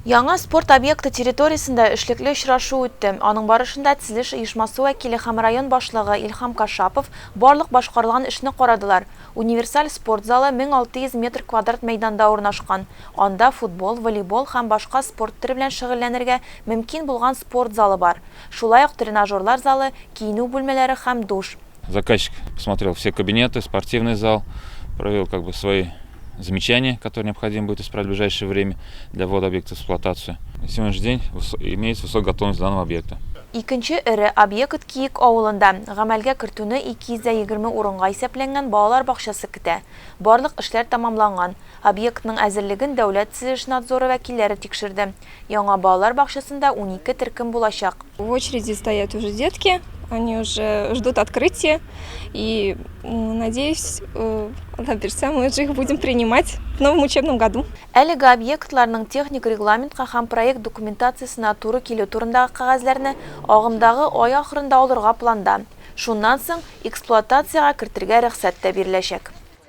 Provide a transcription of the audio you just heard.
Яңа спорт объекты территориясендә эшлекле очрашу үтте. Аның барышында төзелеш оешмасы вәкиле һәм район башлыгы Илһам Кашапов барлык башкарылган эшне карадылар. Универсаль спорт залы 1600 метр квадрат мәйданда урнашкан. Анда футбол, волейбол һәм башка спорт төре белән шөгыльләнергә мөмкин булган спорт залы бар. Шулай ук тренажерлар залы, киенү бүлмәләре һәм душ. Заказчик посмотрел все кабинеты, спортивный зал, провел как бы свои замечания, которые необходимо будет исправить в ближайшее время для ввода объекта в эксплуатацию. На сегодняшний день имеется высокая готовность данного объекта. Икенче эре объект Киек авылында. Гамәлгә кертүне 220 урынга исәпләнгән балалар бакчасы көтә. Барлык эшләр тәмамланган. Объектның әзерлеген дәүләт төзелеш надзоры вәкилләре тикшерде. Яңа балалар бакчасында 12 төркем булачак. В очереди стоят уже детки, они уже ждут открытия. И, надеюсь, Алла бирсә, мы уже их будем принимать в новом учебном году. Әлеге объектларның техник регламентка һәм проект документациясенә туры килү турындагы кәгазьләрне агымдагы ай ахырында алырга планда. Шуннан соң эксплуатациягә кертергә рөхсәт тә биреләчәк.